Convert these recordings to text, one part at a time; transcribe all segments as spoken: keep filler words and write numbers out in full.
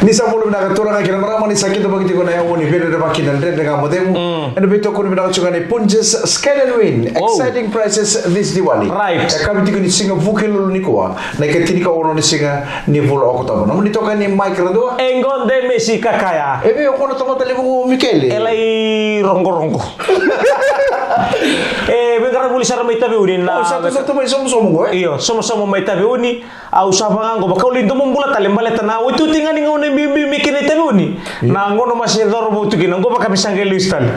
Ni sa bula vinaka turaga kei na marama, ni sa kidavaki tiko na yawa ni veirerevaki na Dredre Ga Mo Cegu. Mm. Ena veitokoni vinaka tiko ga ni Punjas Scan and Win. Oh. Exciting prizes this Diwali. Right. E kavi tiko ni siga Vukelulu nikua, na ika tinikaono ni siga ni vula Okotova. Nomuni toka ni Mike Radua. E qo de mesi kakaya. E vei o koya na tamata levu qo, Mikaele? E lai rogorogo. E veiqaravi voli sara mai Taveuni na. O, sa tu, sa tu mai Somosomo qo, e? Io, Somosomo mai Taveuni. Au sa vaka ga qo, vaka au lai domobula tale baleta na iotioti ga ni gauna bibi mai kina i Taveuni. Io. Na gauna ma se cauravou tu kina, qo vaka me sa qai lesu tale.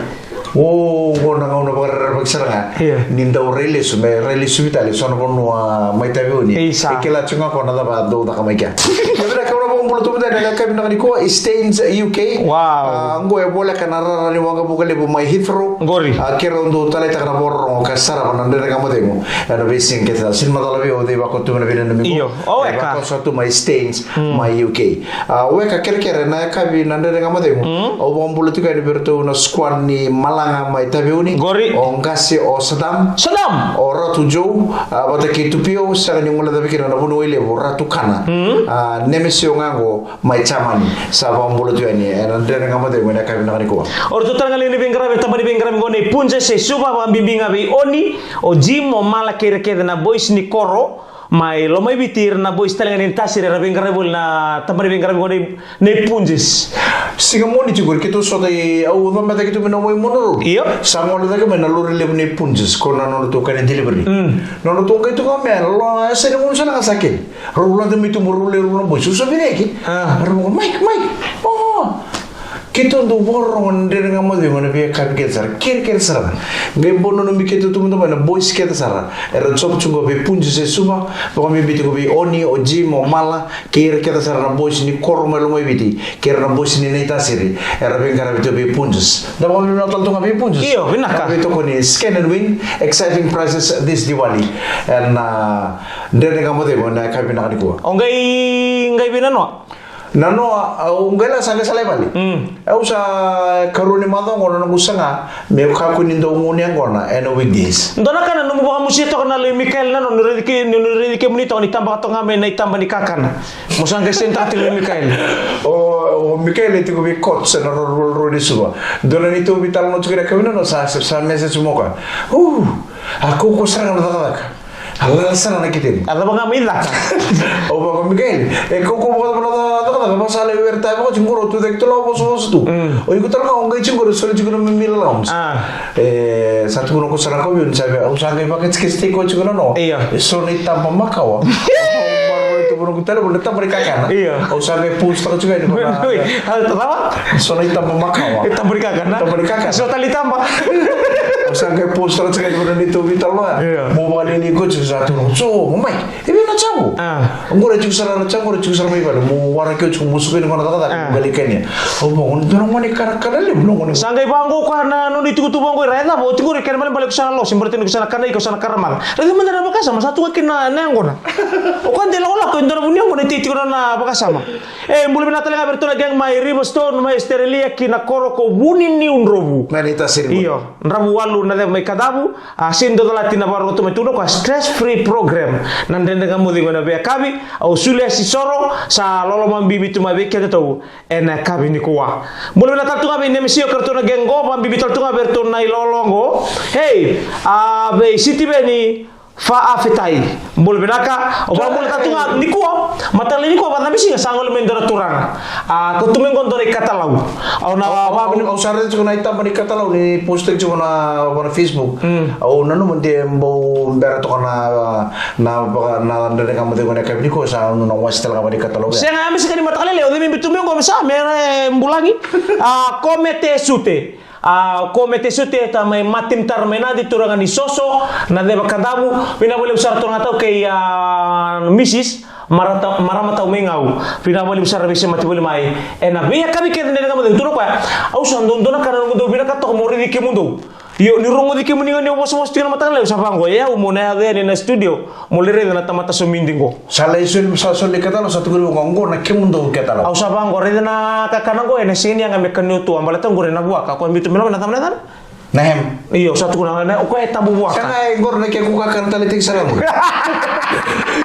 O, qo na gauna vakarerevaki sara ga. Io. Ni dau rai lesu, me rai lesu vei tale so na vanua mai Taveuni. Isa. E kila tiko ga ko na cava dau caka mai kea. Ia vinaka, au na vakabula tu mada ena yakavi vinaka nikua i Staines U K. Wow. A, qo e voleka na rara ni waqavuka levu mai Heathrow. Qori. A, keirau dau taleitaka na vakarorogo ka sarava na Dredre Ga Mo Cegu ena veisiga kece. Sa sega ni macala vei au, au cei vaka tu mai na veiyanuyanu qo. Io. O, e weka. Vaka sa tu mai Staines, mm, mai U K. A, weka kerekere na yakavi na Dredre Ga Mo Cegu. Mm. Au vakabula tiko yani vei iratou na squad ni Malaga mai Taveuni. Qori. O qase o Sadam. Sadam. O Ratu Joe, a, vata kei Tupio, sega ni guilecavi kina na vuniwai levu, Ratu Kana. Mm. A, Nemesio ga qo mai Jamani. Sa vakabula tu yani ena Dredre Ga Mo Cegu ena yakavi vinaka nikua. O ratou tale ga lewe ni veiqaravi, tabana ni veiqaravi qo nei Punjas e Suva, vakabibi ga vei Oni, o Jim, o Mala kei ira kece na boys ni koro mai Lomaiviti, ira na boys tale ga ni Tasiri, era veiqaravi voli na tabana ni veiqaravi qo nei, nei Punjas. Siga Moniti qori keitou sota i, au cabeta keitou mai na Waimuna Road. Io. Sa gole cake mai na lori levu nei Punjas, ko na nodratou kena delivery. Mm. Nodratou qai tu ga mai, lo, e sega ni gunu sara ga sa kele. Rau lade mai tubu, rau lewe rua na boys. Au sa veilaiki. A. Rau qo, Mike, Mike. O. Keitou dau vakarorogo na Dredre Ga Mo Cegu ena veiyakavi kece sara. Kerekere sara. Qai bau nanumi keitou tu mada mai na boys kece sara. Era job tu qo vei Punjas e Suva. Vakabibi tiko vei Oni, o Jim, o Mala, kei ira kece sara na boys ni koro mai Lomaiviti, kei ira na boys ni Naitasiri. Era veiqaravi tu vei Punjas. Da vakavinavinaka tale tu ga vei Punjas. Io, vinaka. Ena veitokoni Scan and Win, exciting prizes this Diwali. Ena Dredre Ga Mo Cegu ena yakavi vinaka nikua. O qai, qai vei nanoa? Nanoa, au qai la sa qai sa lai vale. Mm. Au sa karua ni macawa qo na noqu saga meu kakua ni dau gunu yaqona ena weekdays. Dua na ka na nomu vakamusuya toka na lewe i Mikaele, na nona raici ke, ni raici kemuni toka ni tabaka toka ga mai na itaba ni kakana. Mo sa qai send taka tiko vei Mikaele. O, o Mikaele e tiko vei Courts ena rua, rua, rua ni Suva. Dua na neitou veitalanoa tiko ena yakavi nanoa sa, sa message mai o koya. U, a kaukaua sara ga na cakacaka. A lala sara na kete ni. A cava ga mai caka? Au vaka, Mikaele, e kaukaua vakacava na cakacaka, vaka sa lai wear tie vaka tiko qori, tu cake tale, vosavosa tu. Mm. O iko tale ga o qai tiko qori, soli tiko na mimi lounge. A. E, sa tukuna ko sara ko vei au ni sa vei au, au sa qai vakatikitiki tiko na no. Io. E so na itaba makawa. Au maroroi tu vei noqu talevoni na taba ni kakana. Io. Au sa qai post taka tiko yani vaka. Oi, oi, a, cava? So na itaba makawa. E taba ni kakana? Taba ni kakana. So tale itaba. Au sa qai post taka tiko yani vaka neitou veitalanoa. Io. Mo vakalialiai koya tiko sa tukuna. So, mo mai. E vei na jago? A. Qori tiko sara na jago, qori tiko sara mai vale. Mo waraki au tiko, mo suka yani qo na cakacaka, a, mo qai lai kania. Au vaka, gone, dua na gone karakara levu, na gone. Sa qai vaqo koya na nona itukutuku vaqo, ira e cava, o tiko qori kena ibalebale ko sa na losi, baleta ni ko sa na kana iko, sa na karamaca. Raica mada na vakasama sa tu ga kina na yaqona. O koya de lakolako e dua na vanua qo na tei tiko na, na vakasama. E, bula vinaka tale ga vei iratou na gang mai Riverstone, mai Australia, ki na koro ko Vuniniudrovu. Mai Naitasiri. Io, Dravuwalu na ceva mai Kacavu. A, sega ni dau calati na vakarorogo tu mai, tukuna o koya stress free program. Na Dredre Ga Mo Cegu ena veiyakavi, au solia sisoro, sa loloma bibi tu mai vei kedatou ena yakavi nikua. Bula vinaka tale tu ga vei Nemesio kei ratou na gang qo, vakabibi tale tu ga vei iratou na ilolo qo. Hei, a, vei Sitiveni, Fa a fetai. Bula vinaka. Au vakabula tale tu ga nikua. Mataka lailai nikua, vakacabisiga sa gole mai e dua na turaga. A, ko tu mai qo e dua na ikatalau. Au na, au, au, au sa raica tiko na itaba ni katalau ni post tiko na, na Facebook. Mm. Au nanuma de bau bera toka na, na, na, na Dredre Ga Mo Cegu ena yakavi nikua, sa nona wasi tale ga vaka na ikatalau ya. Sega, a, me sega ni mataka lailai, au cei me biu tu mai qo, me sa, me, e, bulagi. A, Komete Sute. A, Komete Sute, ta mai Martin Tara mai Nadi, turaga ni Soso, na ceva Kacavu, vinaka vakalevu sara turaga tau kei, a, Misis Marata, Marama tau mai Gau, vinaka vakalevu sara veisemati voli mai ena veiyakavi kece. Dredre Ga Mo Cegu, tukuna o koya, au sa dau, dua na ka na noqu dau vinakata toka mo raici kemudou. Io, ni rogoci kemuni ga ni o vosavosa tiko na mataka lailai, au sa vaqo, e au mo na yaco yani ena studio. Mo lai raica na tamata somidi qo. Sa lai soli, sa soli katalau, sa tukuni vaqo, qo na kemudou katalau. Au sa vaqo, raica na kakana qo, ena sega ni yaga me kania tu, a baleta qori na vuaka, ko biu tu mai loma, na cava, na cava? Na hem. Io, sa tukuna na, o koya e tabu vua. Sa ga e qori na ke kuka kana tale tiki sara qori.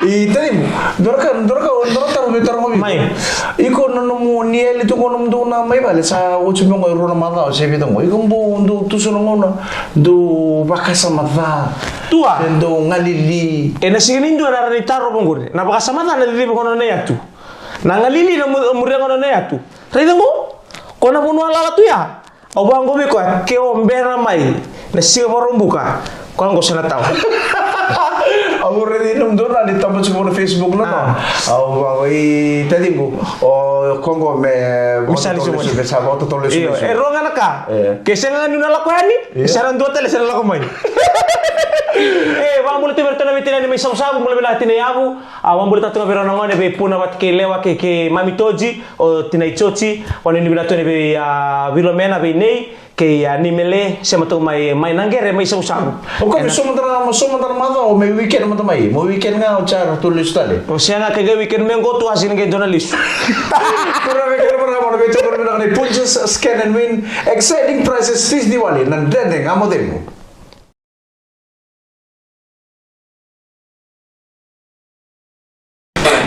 I tacimu, dua na ka, dua na ka, dua na taro me taro mai. Mai. Iko na nomu ni yali tu qo nomu dou na mai vale, sa oti me qo e rua na macawa se vica qo. Iko bau dou tusu na gauna, dou vakasama ca. Tua. Se dou galili. E na sega ni dua na rawa ni taro vaqori. Na vakasama ca na ciciva gauna na yatu. Na galili na mu-, muria gauna na yatu. Raica qo, ko na vanua lala tu ya. Au vaqo vei koya, ke o bera mai na siga Vakaraubuka, koya qo se na tawa. Au raici nomudou na ni taba tiko na Facebook na no. Au vaqo i taciqu, o koya qo me vakatotolo lesu, me sa vakatotolo lesu. Io, e rua ga na ka. Ke sega ga ni na lako yani, sa na dua tale sa na lako mai. E, vabula tu vei iratou na veitinani mai Savusavu, bula vinaka tina yavu. A, vabula tatu ga vei rau na gone, vei Puna vata kei Lewa kei, kei Mami Toji, o tina i Joti, vanuinui vinaka tu yani vei, a, Vilomena, vei Nei, kei, a, Nimele, se matu mai, mai Naqere, mai Savusavu. O koya me so mada na, so mada na macawa, o me weekend mada mai, mo weekend ga o jara tu lesu tale. O sega ga kai qai weekend me qo tu a sega ni qai dua na lesu. Turaga kei na marama na veitokoni vinaka nei Punjas Scan and Win, exciting prices this Diwali, na Dredre Ga Mo Cegu.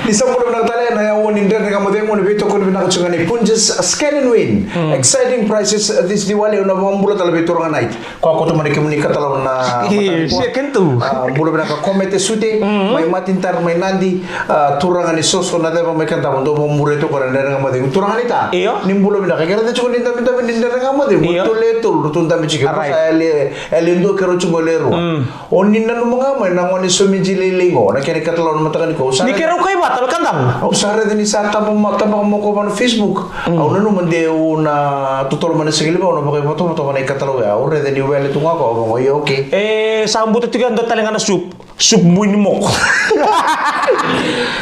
Ni sa bula vinaka tale na yawa ni Dredre Ga Mo Cegu, ni veitokoni vinaka tiko ga ni Punjas Scan and Win. Exciting prices this Diwali, au na vakabula tale vei turaga Night. Koya koto mai na kemuni katalau na matani koa. Bula vinaka Komete Sute, mai Matinitar, mai Nadi, a, turaga ni Soso na ceva mai Kadavu, dou vakamuria tiko na Dredre Ga Mo Cegu. Turaga ni Ta. Io. Ni bula vinaka, kera tiko ni dabedabe ni Dredre Ga Mo Cegu. Io. Tolu e tolu, ratou dabe tiko. Right. Kosa yale, yale dua kero tiko le rua. O ni nanuma ga mai na gone somiji lailai qo, na kena ikatalau na mataka nikua. Ni keirau kai vata, me Kadavu. Au sa raica ni sa taba ma, taba moko va na Facebook. Au nanuma de au na totolo mai na siga levu, au na vakaivotavota va na ikatalau ya. Au raica ni wele tu ga ko, au vaqo, io, okay. E, sa buta tiko e dua tale ga na sup. Sup bui ni moko.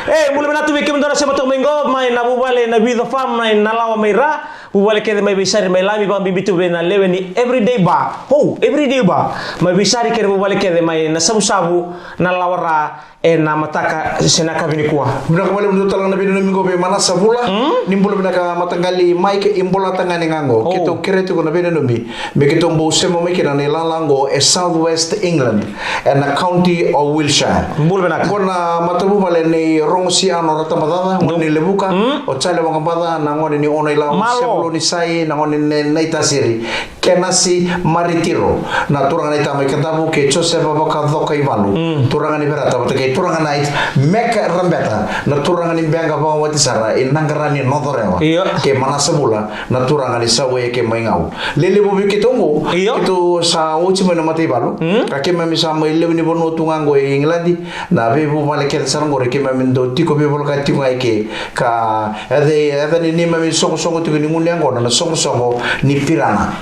E, bula vinaka tu vei kemudou na sema toka mai qo, mai na vuvale na Vico Farm, mai na lawa mai Ra. Vuvale kece mai Veisari, mai Lami, vakabibi tu vei na lewe ni Everyday Bar. Ho, Everyday Bar. Mai Veisari kei na vuvale kece mai na Savusavu, na lawa Ra, e na mataka se na yakavi nikua. Vinaka vakalevu dou tale ga na veinanumi qo vei Manasa Vula. Ni bula vinaka mataqali Mike, i Bolatagane ga qo. Keitou kerea tiko na veinanumi me keitou bau sema mai kina na ilala qo e South West England. E na County of Wiltshire. Bula vinaka. Qo na matavuvale nei Rogosiano Ratabacaca, gone ni Levuka, o Jale Waqabaca, na gone ni Ono i Lau, Sevuloni Sai, na gone ni Naitasiri, Kenasi Maritiro, na turaga ni Ta mai Kadavu, kei Josefa Vakacoka i Valu, turaga ni Verata, vata kei turaga Night, Meka Rabeta, na turaga ni Beqa vakawati sara, i Naqara ni Nocorewa, kei Manasa Vula, na turaga ni Saue kei Maigau. Lelevu vei keitou qo, keitou sa oti mai na mataivalu. Ka keimami sa mai lewe ni vanua tu ga qo e Igiladi, na veivuvale kece sara qori keimami dau tiko veivoleka tiko ga i ke. Ka yaca, yaca ni neimami soqosoqo tiko ni gunu yaqona na soqosoqo ni pirana.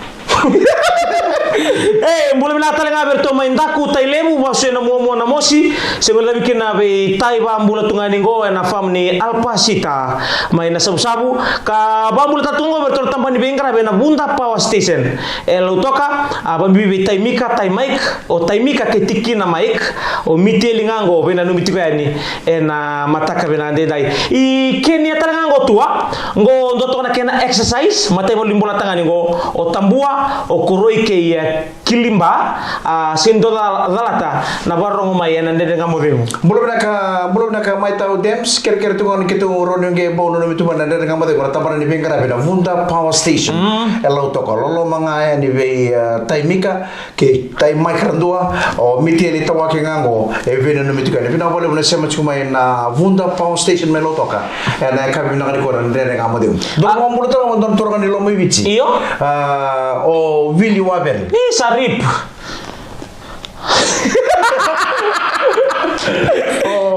E, bula vinaka tale ga vei iratou mai Daku, Tailevu, Vasu, na Muamua, na Mosi, se gole lavi kina vei Tai, vabula tu ga ni qo e na farm ni Alpacita mai na Savusavu. Ka vabula tale tu ga vei iratou na tabana ni veiqaravi e na Vuda Power Station e Lautoka, a, vabibi vei Tai Mika, Tai Mike, o Tai Mika kei Tikina Mike, o Mitieli ga qo veinanumi tiko yani e na mataka vinaka daidai. I kenia tale ga qo Tua, qo dua toka na kena exercise, mataivalu ni Bolatagane qo, o Tabua, o Koroi kei, e, Kiliba, a, se dua ca-, calata na vakarorogo mai e na Dredre Ga Mo Cegu. Bula vinaka, bula vinaka mai Tau Dams, kerekere tu ga ni keitou rawa ni qai bau nanumi tu mai na Dredre Ga Mo Cegu, na tabana ni veiqaravi na Vuda Power Station. E Lautoka, loloma ga yani vei, e, Tai Mika, kei Tai Mike ra dua, o Mitieli Tawake ga qo, e veinanumi tiko yani. Vinaka vakalevu na sema tiko mai na Vuda Power Station mai Lautoka. E na yakavi vinaka nikua na Dredre Ga Mo Cegu. Dua na bula tale ga dua na turaga ni Lomaiviti. Io. A, o Vili Wavere. Ni sa rip.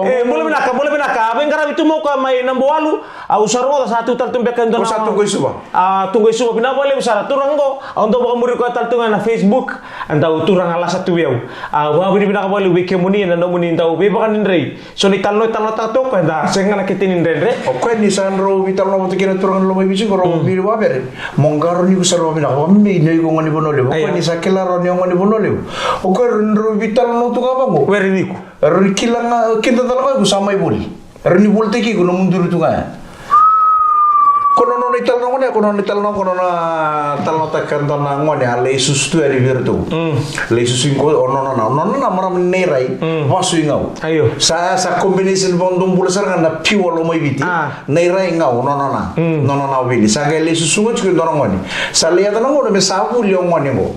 E, bula vinaka, bula vinaka. A veiqaravi tu mai o koya mai Nabuwalu. Au sa rogoca sa tu tale tu beka e dua na. Ko sa tu qo i Suva? A, tu qo i Suva, vinaka vakalevu sara. Turaga qo, au dau vakamuri koya tale tu ga na Facebook. A dau turaga lasa tu vei au. A, vakavinavinaka vakalevu vei kemuni na nomuni dau veivakadredrei. So ni talanoa e talanoataka tu o koya, eda sega ga na kete ni dredre. O koya ni sa drau veitalanoa vata kei na turaga ni Lomaiviti qo, o Vili Wavere. Mo qarauni iko sara vakavinaka, vakamei ni o iko gone ni Vanua Levu. O koya ni sa kila rawa ni o gone ni Vanua Levu. O koya ni drau veitalanoa tu ga vaqo. Were ni iko. Rau ni kila ga, kidacala ga iko sa mai voli. Rau ni volitaki iko na muduru tu ga ya. Ko na nona Italanoa gone, ko nona italanoa, ko nona talanoataka e dua na gone a lai susu tu yani vei iratou. Lai susu i qo o nona na, o nona na marama ni Nairai, vasu i Gau. Sa, sa combination vakadomobula sara ga na piua Lomaiviti. Nairai, Gau, nona na, nona na o Vili. Sa qai lai susu ga tiko e dua na gone. Sa lai yaco na gauna me sa vuli o gone qo.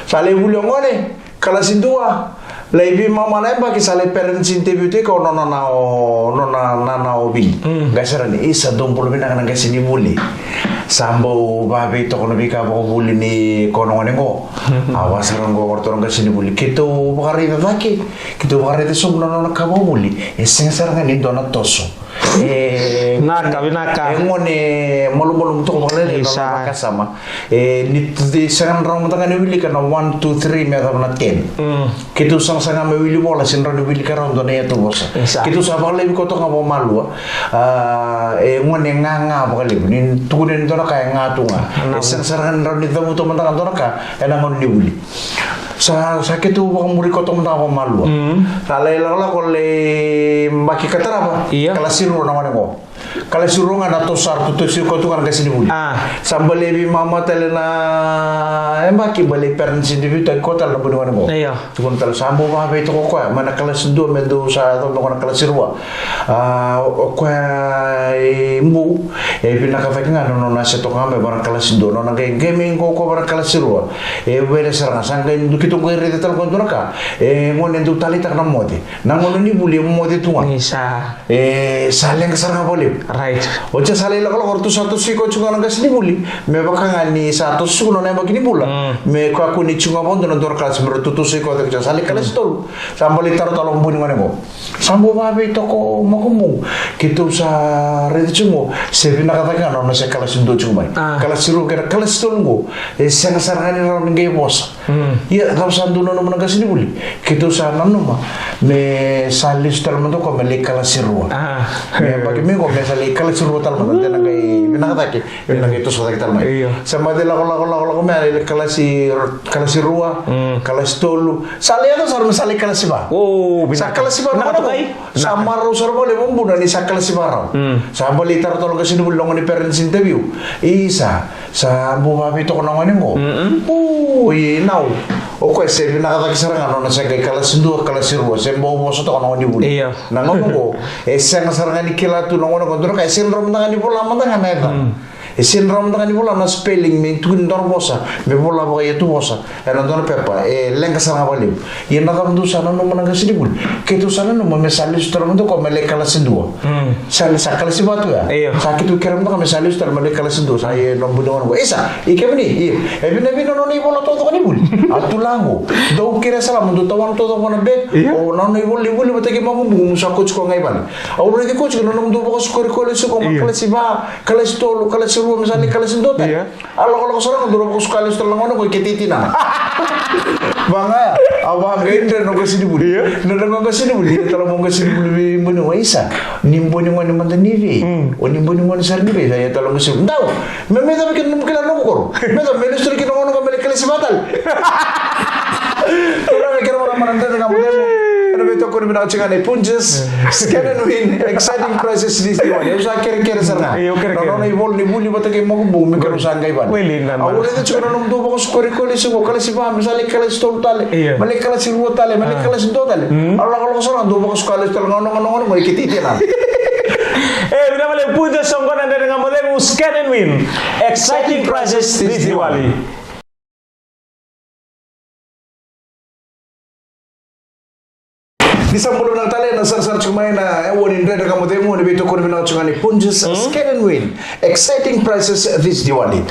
Sa lai vuli o gone, kalasi dua, lai veimama na yabaki, sa lai parents interview tiko o nona na o, nona na, na o Vili. Qai sara ni, isa, dou bula vinaka na qasenivuli. Sa bau vaveitoko na veika vakavuli ni ko na gone qo. A vaka sara qo o ratou na qasenivuli. Keitou vakaraica cake, keitou vakaraica sobu na nona ka vakavuli. E sega sara ga ni dua na toso. E, vinaka, vinaka. E gone malumalumu toka vakalailai na nona vakasama. E, ni, ni sega ni rawa mada ga ni wilika na one, two, three me yacova na ten. Keitou sagasaga me wili vola, sega ni rawa ni wilika rawa dua na iyatuvosa. Keitou sa vakalaivi koto ga vakamalua. A, e gone gaga vakalevu. Ni tukuni ni dua na ka e ga tu ga. E sega sara ga ni rawa ni cavuta mada ga dua na ka ena gauna ni vuli. Sa, sa keitou vakamuri koto mada ga vakamalua. Sa lai lakolako lai baki ka tarava. Kalasi rua na gone qo. Kalasi rua ga na toso sa ratou toso koto ga na qasenivuli. Sa bale veimama tale na yabaki, bale parents interview taki koto tale na bui ni gone qo. Tukuna tale sa bau vaveitoko koya mai na kalasi dua me dou sa yacova me ko na kalasi rua. A, o koya e bau, e vinaka cake ga na nona se toka ga mai vaka na kalasi dua, nona qai, qai mai qo ko vaka na kalasi rua. E vele sara ga, sa qai dua keitou qai raica tale qo dua na ka. E gone dau taleitaka na moce. Na gauna ni vuli e moce tu ga. E sa leqa sara ga vakalevu. Oti sa lai lakolako, ratou sa toso iko tiko ga na qasenivuli. Me vaka ga ni sa toso tiko nona yabaki ni bula. Me kakua ni tiko ga vakadua na dua na kalasi me ratou toso iko tiko, sa lai kalasi tolu. Sa bale taro tale o bui ni gone qo. Sa bau vaveitoko makubuqu. Keitou sa raica tiko qo, se vinaka cake ga na nona se kalasi dua tiko mai. Kalasi rua kei na kalasi tolu qo, e sega sara ga ni rawa ni qai vosa. Ia, cava sa dau nanuma na qasenivuli? Keitou sa nanuma me sa lesu tale mada o koya me lai kalasi rua. Me yabaki mai qo me sa lai kalasi rua tale mada, de na qai vinaka cake. Ena qai toso cake tale mai. Sa baci lako, lako, lako, lako mai, a lai kalasi, kalasi rua, kalasi tolu. Sa lai yaco sara me sa lai kalasi va. Sa kalasi va na gone qo. Sa marau sara vakalevu o bui ni sa kalasi va rawa. Sa bale taro tale o qasenivuli na gone parents interview. Isa, sa bau vaveitoko na gone qo. Ui, nau. O koya se vinaka cake sara ga nona se qai kalasi dua, kalasi rua, se bau vosa toka na gone ni vuli. Na gauna qo, e sega sara ga ni kila tu na gone qo dua na ka, e sega ni rawa mada ga ni vola mada ga na yaca. E sega ni rawa mada ga ni vola na spelling, me tukuni dua na vosa, me vola vakaiyatuvosa ena dua na pepa, e leqa sara ga vakalevu. Ia na cava dou sa nanuma na qasenivuli? Keitou sa nanuma me sa lesu tale mada o koya me lai kalasi dua. Sa, sa kalasi va tu ya. Sa keitou kerea mada ga me sa lesu tale me lai kalasi dua. Sa ia na bui ni gone qo. Isa, i kemuni, ia, e vinavina na nona ivola taucoko ni vuli. A tu la qo. Dou kerea sara mo dou tawana taucoko na bag. O na nona ivola ni vuli vata kei makubuqu mo sa kauti koya ga i vale. Au raici koya tiko na nomudou vakasuka koya lesu ko mai kalasi va, kalasi tolu, kalasi rua, me sa lai kalasi dua tale. A lakolako sara ga dou vakasuka lesu tale na gone qo i kete i tinana. Vaqo ya, a vaqo i dredre na qasenivuli. Dredre na qasenivuli, ia tale mo qasenivuli vei bui ni gone, isa. Ni bui ni gone mada ni vei? O ni bui ni gone sara ni vei? Sa ia tale o qasenivuli. Dau, me, me cava kina nomu kila na noqu koro? Me cava, me lesu tale kina na gone qo me lai kalasi va tale? Turaga kei na marama, na Dredre Ga Mo Cegu ena veitokoni vinaka tiko ga nei Punjas. Scan and Win, exciting prizes this Diwali. Au sa kerekere sara ga. Io, kerekere. Na nona ivola ni vuli vata kei makubuqu me keirau sa qai vale. Au raica tiko na nomudou vakasuka koya lesu qo, kalasi va me sa lai kalasi tolu tale. Me lai kalasi rua tale, me lai kalasi dua tale. A lakolako sara ga dou vakasuka lesu tale ga na gone qo i kete i tinana. E, vinaka vakalevu Punjas, so qo na Dredre Ga Mo Cegu, Scan and Win. Exciting prizes this Diwali. Ni sa bula vinaka tale na sarasara tiko mai na, e, aua ni Dredre Ga Mo Cegu, ni veitokoni vinaka tiko ga ni Punjas, Scan and Win. Exciting prizes this Diwali.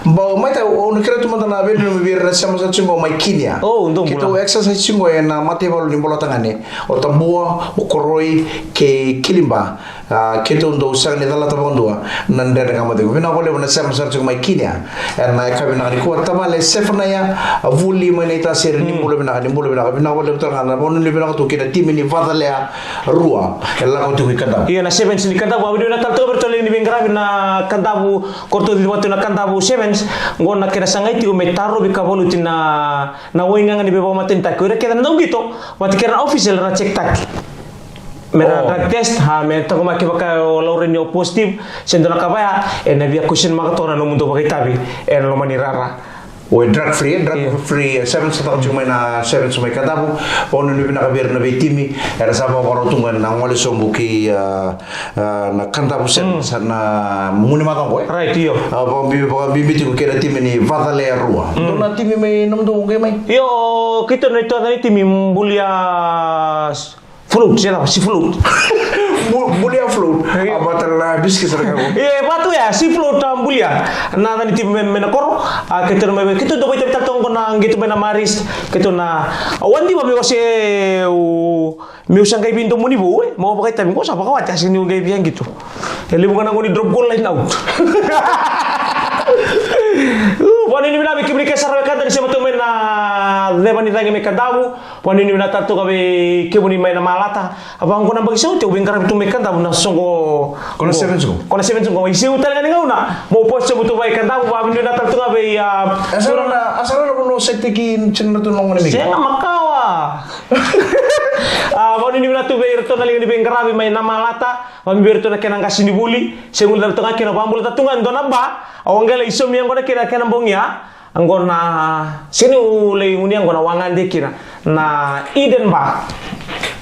Bau mai ta, au na kerea tu mada na veiyanuyanu vei ira na sema sara tiko mai Kinia. Keitou exercise tiko ena mataivalu ni Bolatagane, o Tabua, o Koroi kei Kiliba. A, keitou dau sega ni calata vakadua na Dredre Ga Mo Cegu. Vinaka vakalevu na sema sara tiko mai Kinia ena yakavi vinaka nikua. Tavale Sefanaia Vuli mai Naitasiri, ni bula vinaka, ni bula vinaka. Vinaka vakalevu tale ga na vakanuinui vinaka tu kei na timi ni Vacalea Rua e lako tiko i Kadavu. Io, na Sevens ni Kadavu, a veivinaka tale tu vei iratou na lewe ni veiqaravi na Kadavu, ko ratou cici vata tu na Kadavu Sevens. Qo na kena sagai tiko me tarovi ka valuti na, na waigaga ni veivakamatenitaki. O ira kece na dauqito vata kei ira na official era check taki. Me na drug test, ha, me taqomaki vaka o laurai ni o positive, se dua na ka vaya, ena via question mark toka na nomudou vakaitavi ena loma ni rara. O e drug free, drug free, e sevens sa tiko mai na sevens mai Kadavu. Au nuinui vinaka vei ira na veitimi, era sa vakarau tu ga na gole sobu ki, a, a, na Kadavu sevens na mua ni macawa qo, e? Right, io. A, vakabibi, vakabibi tiko kei na timi ni Vacalea Rua. Dua na timi mai nomudou qai mai? Io, keitou na itoca ni timi Bulia Float, se cava, si float. Bu-, Bulia Float. Io. A, vata na bisikiti sara ga qo. E, vatu ya, si float, a, Bulia. Na, na ni timi mai, mai na koro. A, keitou na mai, keitou dau vakaitavi tale toka qo na qito mai na Marist. Keitou na, a, wadiva meu se, o, meu sa qai veidomoni vou, e. Meu vakaitavi qo sa vakawati, a, sega niu qai via qito. E levu ga na gauna ni drop goal line out. Vakanuinui vinaka vei kemuni ke sara wekada ni sema tu mai na ceva ni cagi mai Kadavu. Vakanuinui vinaka tale tu ga vei kemuni mai na Malata. A, vaqo na yabaki sa oti au veiqaravi tu mai Kadavu na soqo. Ko na sevens qo? Ko na sevens qo. Iseu tale ga ni gauna meu post sobu tu mai Kadavu, vakanuinui vinaka tale tu ga vei, a, a sara na, a sara na vanua sa tiki ni tiko na tu na gone mai. Sega makawa. A, vakanuinui vinaka tu vei iratou na liga ni veiqaravi mai na Malata. Vakabibi vei iratou na kena qasenivuli. Se gole tale tu ga kina, vakabula tale tu ga e dua na ba. Au qai lai saumia qo na kena, kena bogi ya. Qo na, sega niu lai gunu ya, qo na wagade kina na Eden Bar,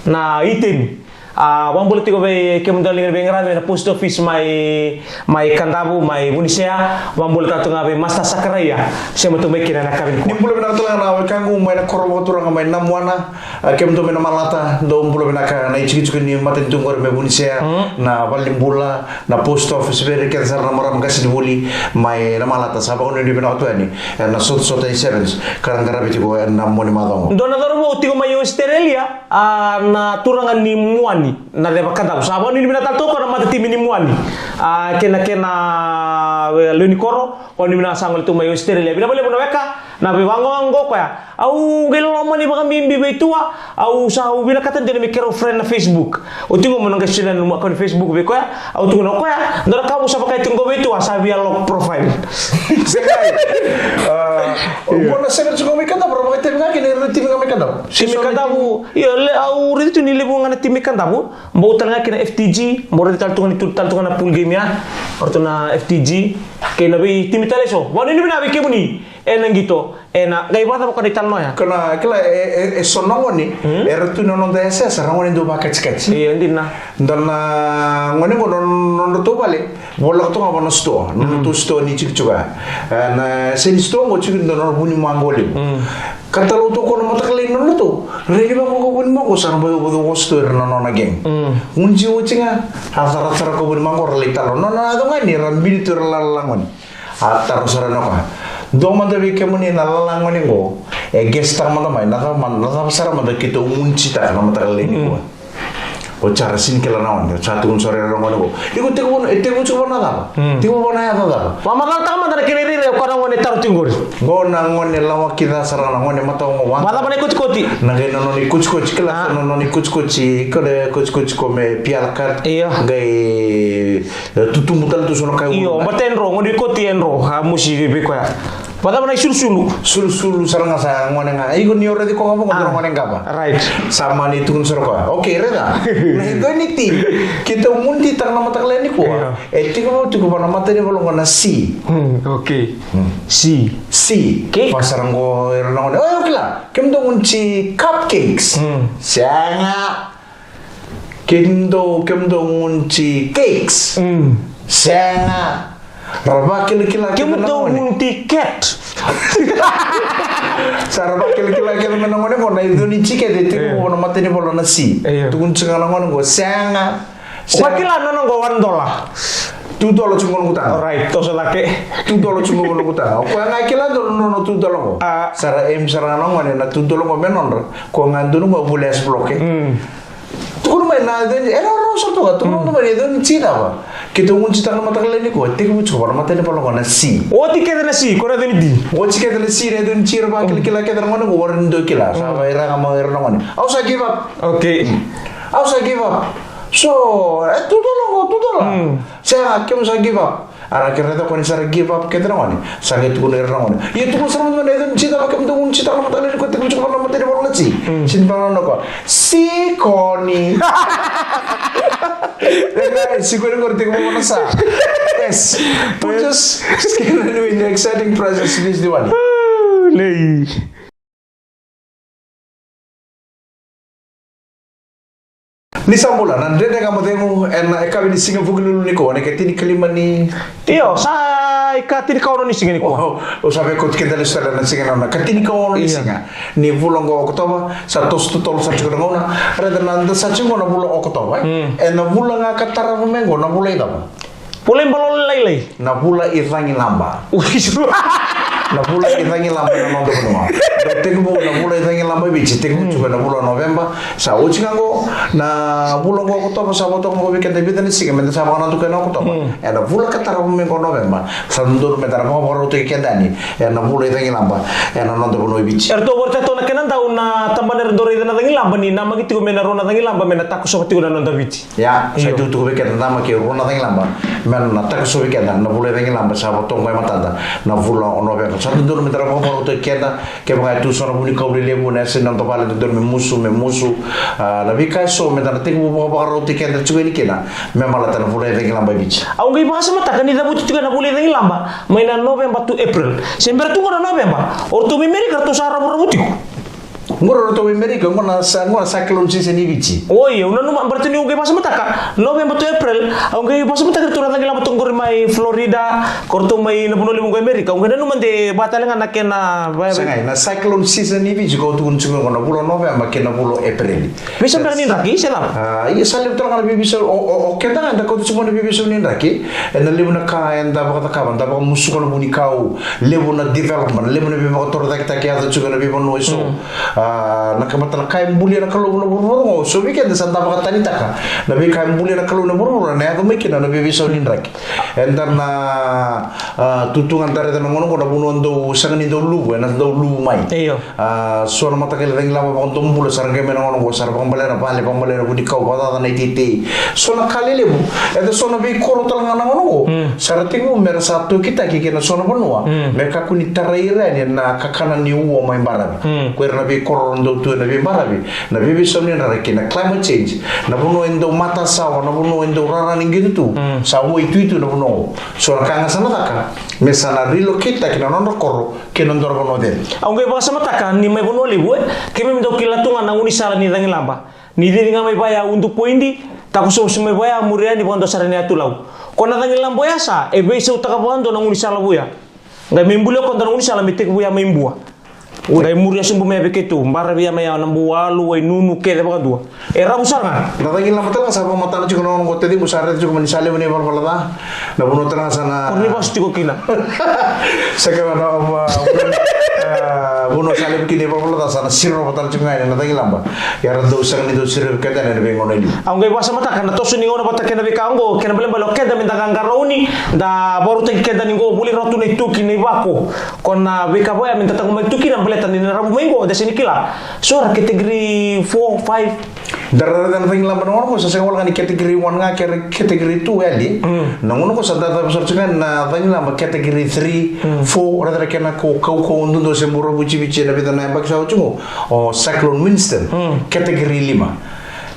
na Eden. A, vakabula tiko vei kemudou na liga ni veiqaravi mai na post office mai, mai Kadavu, mai Vunisea. Vakabula tale tu ga vei Master Sakaraia, sema tu mai kina na yakavi nikua. Ni bula vinaka tale ga na wekaqu mai na koro vakaturaga mai Namuana. A, kemudou mai na Malata, dou bula vinaka, na itikotiko ni matanitu qori mai Vunisea, na valenibula, na post office, vei ira kece sara na marama qasenivuli mai na Malata, sa vakanuinui vinaka tu yani ena sotasota ni sevens ka ra qaravi tiko ena mua ni macawa qo. Dua na cauravou tiko mai Australia, a, na turaga ni Muani, na ceva Kadavu. Sa vakanuinui vinaka tale tu o koya na matatimi ni Muani. A, kei na, kei na, e, lewe ni koro, vakanuinui vinaka sa gole tu mai Australia. Vinaka vakalevu na weka, na veivaqo qo o koya. Au qai lomani vakabibi vei Tua, au sa, au vinakata dina me keirau friend na Facebook. Au tiko mo na qai solia na nomu account Facebook vei koya, au tukuna o koya, dua na ka au sa vakayagataka tiko vei Tua, sa via lock profile. Segai. A, o na sega tiko mai Kadavu, ra vakaitavi ga kina ira na timi ga mai Kadavu. Timi Kadavu, io, le, au raica tu ni levu ga na timi Kadavu, bau tale ga kina F T G, bau raica tale tu ga ni tu, tale tu ga na pool game ya, o ratou na F T G, kei na veitimi tale eso. Vakanuinui vinaka vei kemuni ena qito. Ena qai vakacava ko na italanoa ya? Ko na kila e, e, e so na gone era tu na noda yasayasa ra gone dau vakatsikatsi. Io, dina. Dua na gone qo na nodratou vale voleka toka vua na sitoa, na nodratou sitoa ni tikotiko ya. E, na yasa ni sitoa qo tiko dua na vunimaqo levu. Ka talauta ko na mataka lailai ni nodratou. Rairai vaqo ko vunimaqo sa na bai vodo ko sitoa ira na nona gang. Gunu tiko oti ga a caracara ko vunimaqo ra lai talo. Nona yaco ga ni ra bini tu ira lalagone. A taro sara na ka. Dua mada vei kemuni na lalagone qo e guess taka mada mai na cava, na cava sara mada keitou gunucitaka na mataka lailai nikua. O sara sini kila na gone, o sa tukuna sara ira na gone qo. Iko tekivu, e tekivu tiko vua na cava? Tekivu vua na yaca cava? Vakamacalataka mada na kena irairai o koya na gone taro tiko qori. Qo na gone lawa kica sara na gone mataogo wa. Vakacava na ikotikoti? Na qai na nona ikotikoti, kila na nona ikotikoti, ko na ikotikoti ko me piala ka. Io. Qai E, tutubu tale tu so na kai. Io, bata e dro, gone koti e dro, a musi vei koya. Vakacava na isulusulu? Sulusulu sara ga sa gone ga. Iko ni o raici koya ga vaqo, dua na gone qava. Right. Sa mani tukuna sara koya. Okay, raica. Na idoni ti. Keitou gunucitaka na mataka lailai nikua. Io. E tiko vau tiko vua na matanivola qo na C. Hmm, okay. C. C. Cake. Vakasara qo ira na gone. Oi, o kila. Kemudou gunuci cupcakes. Sega. Kemudou, kemudou gunuci cakes. Sega. Ra vakilakila keda na gone. Kemudou gunuci cat. Sa ra vakilakila keda mai na gone qo na idoni ti kece e tiko vua na matanivola na C. Io. Tukuni tiko ga na gone qo, sega. Sega. Vakila nona qo one dollar. Two dollar tiko qo na noqu taga. Alright, toso cake. Two dollar tiko qo na noqu taga. O koya ga e kila dua na nona two dollar qo. A. Sa ra aim sara ga na gone na two dollar qo me nodra. Koya ga dua na gone vuli S block. Tukuna mai na, e raurau sara toka, tukuna mai na idoni ti cava. Keitou gunucitaka na mataka lailai nikua, tekivu tiko vua na matanivola qo na C. Oti kece na C, ko na idoni ti. Oti kece na C, na idoni ti ra vakilakila kece na gone qo, warai ni dou kila. Sa vei ira ga mai ira na gone. Au sa give up. Okay. Au sa give up. So, e two dollar qo, two dollar. Sega, kemu sa give up. Ara kere raica ko ni sa ra give up kece na gone. Sa qai tukuna ira na gone. Ia tukuna sara mada na yaca ni tsi cava kemudou gunu tsi caka na mataka lailai ko tekivu tiko na matani vola na tsi. Sini vaka na ko. Sikoni. Sikoni qori tekivu na sa. Yes. Put your skin in the exciting presence this Diwali. Lei. Ni sa bula na Dredre Ga Mo Cegu ena yakavi ni siga Vukelulu nikua na ikatinikalima ni. Io, sa ikatini ka ono ni siga nikua. O, o sa vei koti keda lesu tale na siga na ikatini ka ono ni siga ni vula oqo Okotova, sa toso totolo sa tiko na gauna. Reda na da sa tiko na vula Okotova, e? Ena vula ga ka tarava mai oqo na vula i cava? Vula i Balolo Lailai. Na vula i Cagilaba. Na vula i Cagilaba ena noda vanua. Da tekivu na vula i Cagilaba e Viti, tekivu tiko ena vula o Noveba. Sa oti ga oqo, na vula oqo Okotova, sa vo toka oqo vei keda e vica na siga meda sa vakanadaku ena Okotova. Ena vula ka tarava mai oqo Noveba, sa dodonu meda na vakavakarautaki keda yani ena vula i Cagilaba ena noda vanua e Viti. Eratou vakaraitaka na kena dau na tabana era dau raica na cagilaba ni namaki tiko me na rua na cagilaba me na takosova tiko na noda Viti. Ia, sa itukutuku vei keda na dama ke rua na cagilaba me na takosovi keda na vula i cagilaba sa vo toka e matada na vula o Noveba. Sa dodonu me da ra vakavakarautaki keda, kevaka e tu so na vunikau lelevu na yasa ni noda vale, dodonu me musu, me musu. A, na veika e so me da na tekivu vakavakarautaki keda tiko yani kina me baleta na vula i cagilaba e Viti. Au qai vakasamataka ni cavuti tiko na vula i cagilaba mai na Noveba to April. Se bera tu qo na Noveba, o ratou mai Merika ratou sa ravuravu tiko. Qo ratou mai Merika, qo na sa, qo na cyclone season i Viti. Oi, au nanuma, baleta niu qai vakasamataka November to April, au qai vakasamataka ratou na cagilaba toka qori mai Florida, ko ratou mai na vanua levu qo i Merika, au qai nanuma de vaka tale ga na kena va-, sagai, na cyclone season i Viti ko tukuna tiko qo na vula o November kei na vula o April. Veisau beka ni draki, se cava? A, ia sa levu tale ga na veiveisau, o, o, o keda ga da kauta tiko na veiveisau ni draki. Ena levu na ka eda vakacakava, da vakamusuka na vunikau, levu na development, levu na veivakatorocaketaki e yaco tiko ena veivanua e so. A, na ka mata na ka e bulia na Kalou na vuravura oqo, so vei keda sa da vakatanitaka na veika e bulia na Kalou na vuravura, na yaco mai kina na veiveisau ni draki. Eda na, a, tutu ga da raica na gauna oqo na vanua dau sega ni dau luvu, ena dau luvu mai. Io. A, so na mataqali cagilaba vakadomobula sa ra qai mai na gauna oqo, sa ra vakabalea na vale, vakabalea na vunikau, vakacaca na iteitei. So na ka lelevu, e so na veikoro tale ga na gauna oqo. Sa ra tekivu me ra sa tokitaki kei na so na vanua me kakua ni tarai ira yani na kakana ni ua mai baravi. Ko ira na veikoro ra dau tu ena veibaravi, na veiveisau ni draki, na climate change, na vanua e dau matasawa, na vanua e dau rara ni qito tu. Sa ua ituitu na vanua oqo. So na ka ga sa na caka me sa na relocate-taki na nodra koro kei na nodra vanua cere. Au qai vakasamataka ni mai Vanua Levu, e, keimami dau kila tu ga na gaunisala ni cagilaba. Ni cici ga mai vaya Udu Poidi, takosovi mai vaya, muria ni vakadua sara ni Yatu Lau. Ko na cagilaba oya sa e veisautaka vakadua na gaunisala vua. Qai mai bulia ko dua na gaunisala me tekivu ya mai Bua. Qai muria sobu mai ya vei keitou, baravi ya mai ya na Bua, Walu, Wainunu, kece vakadua. E ravu sara ga. Na cagilaba tale ga sa vakamatana tiko na gauna oqo, taciqu, sa raica tiko mai ni sa levu na ivalavala ca. Na vanua tale ga sa na, o ni vasu tiko kina. Sa kena na, a, a, vanua sa levu kina ivalavala ca, sa na sirova tale tiko ga yani na cagilaba. Ia ra dau sega ni dau sirova keda ena veigauna e liu. Au qai vakasamataka na toso ni gauna vata kei na veika oqo, kena ibalebale o keda me da qaqarauni, da vakarautaki keda ni qo voli rawa tu na itoki, na ivako. Ko na veika vaya me da taqomaki tu kina baleta ni na ravu mai qo, da sega ni kila. So ra category four, five. Da raica na cagilaba na gauna qo sa sega wale ga ni category one ga kei ra category two, e? Na gauna qo sa da cavu sara tiko ga na cagilaba category three, four, raica na kena ko kaukau duadua se bula vuciviti ena vica na yabaki sa oti qo, o Cyclone Winston, category lima.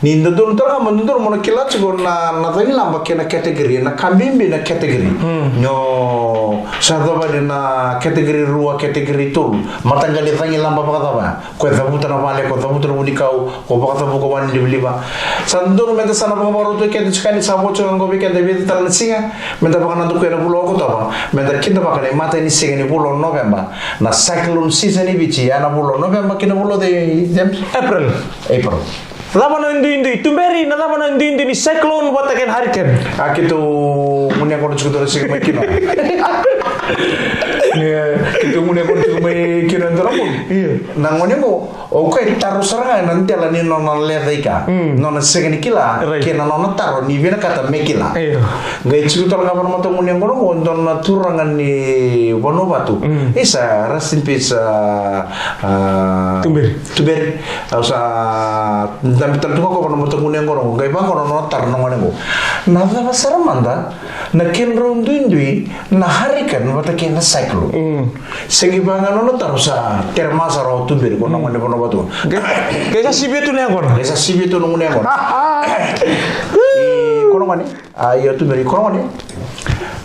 Ni dodonu tale ga mo, dodonu mo na kila tiko na, na cagilaba kei na category, na ka bibi na category. Ni o sa cava na category rua, category tolu, mataqali cagilaba vakacava ya? Ko e cavuta na vale, ko e cavuta na vunikau, ko vakacavuka wani livaliva. Sa dodonu me da sa na vakavakarautaki keda tiko yani, sa vo tiko ga qo vei keda e vica tale na siga me da vakanadakuya na vula o Okotova, me da kidavaka na imatai ni siga ni vula o Noveba, na cyclone season i Viti, ya na vula o Noveba kei na vula o cei, James? April. April. Cava na duidui, tuberi, na cava na duidui ni cyclone vata kei na hurricane? A, keitou gunu yaqona tiko dua na siga mai kina. Keitou gunu yaqona tiko mai kina e dua na bogi. Io. Na gone qo, o koya e taro sara ga ena dela ni nona lecaika, nona sega ni kila, kei na nona taro ni vinakata me kila. Io. Qai tiko tale ga vua na matagunu yaqona qo e dua na turaga ni Vanuavatu. Isa, rest in peace, a, a, Tuberi. Tuberi. Au sa dabe tale tu ga vua na matagunu yaqona qo, qai vaqo na nona taro na gone qo. Na cava sara mada na kedrau duidui na hurricane vata kei na cyclone? Sega ni vaka ga na nona taro, sa tere masara o Tuberi, ko na gone Vanuavatu. Qai sa sivia tu na yaqona. Qai sa sivia tu na gunu yaqona. Ko na gone. A, io, Tuberi, ko na gone.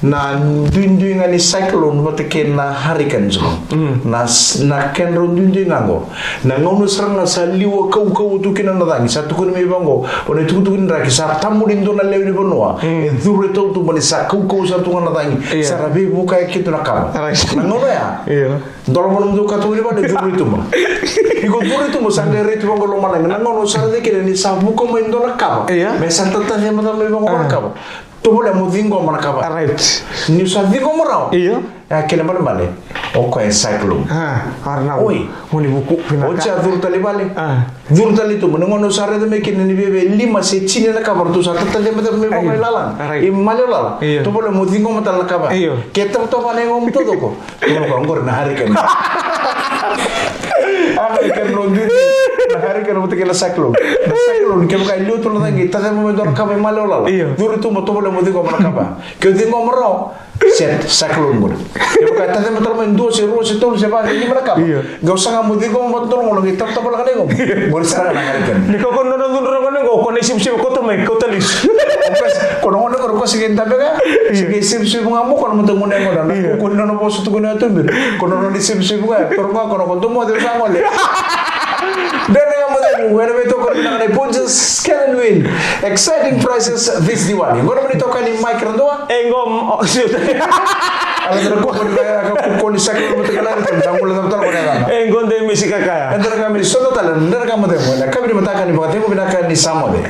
Na duidui ga ni cyclone vata kei na hurricane, na, na kedrau duidui ga qo. Na gauna sara ga sa liwa kaukauwa tu kina na cagi, sa tukuni mai vaqo o na itukutuku ni draki, sa tabu ni dua na lewe ni vanua e curu e tautuba ni sa kaukauwa sara tu ga na cagi, sa ra veivukaya kina na kava. Na gauna ya, dola vua na mudou ka tukuni vale, curu i tuba. Iko curu i tuba, sa qai rai tu vaqo lomalagi. Na gauna sa raica kina ni sa vuka mai dua na kava, me sa tatace mada mai vaqo na kava. Tovolea mo ciqoma na kava. Niu sa ciqoma rawa, e a kena balebale, o koya e cyclone. Oi. Oti a curu tale i vale. Curu tale i tuba. Na gauna au sa raica mai kina ni veve lima se tini na kava ratou sa tatace mada mai vaqo i lala, i maliwa lala. Tovolea mo ciqoma tale na kava. Ke tavatava na yagomu taucoko. Kevaka oqori na hurricane. A, na hurricane vata kei na cyclone. Na cyclone, kevaka e liwa tu na cagi, taceva mai dua na kava i maliwa lala. Curu i tuba, tovolea mo ciqoma na kava. Ke o ciqoma rawa, set, cyclone qori. Kevaka e taceva tale mai dua se rua se tolu se va se lima na kava, qai o saga mo ciqoma vata dua na gauna qai tavatava laka na yagomu. Qori sara ga na hurricane. Ni ko, ko na nona cudru na gone qo, ko na isevusevu koto mai, kauta lesu. Ko na gone qori ko se qai dabe ga, se qai sevusevu ga mo ko na matagunu yaqona. Na ko ni nona vosa tukuni o Tuberi. Ko na nona isevusevu ga, toro ga ko na ko domo de sa gole. Dredre Ga Mo Cegu ena veitokoni vinaka nei Punjas, Scan and Win. Exciting prizes this Diwali. Qo na mani toka ni Mike Radua. E qo mo, o, si. Ala tara ko ni ka ko ni saka mo teka na ni tara mo la tara ko na. E qo de me si kakaya. Dredre Ga Mo Cegu, so tala, Dredre Ga Mo Cegu. Na kabiri mataka ni vakategu vinaka ni sa moce.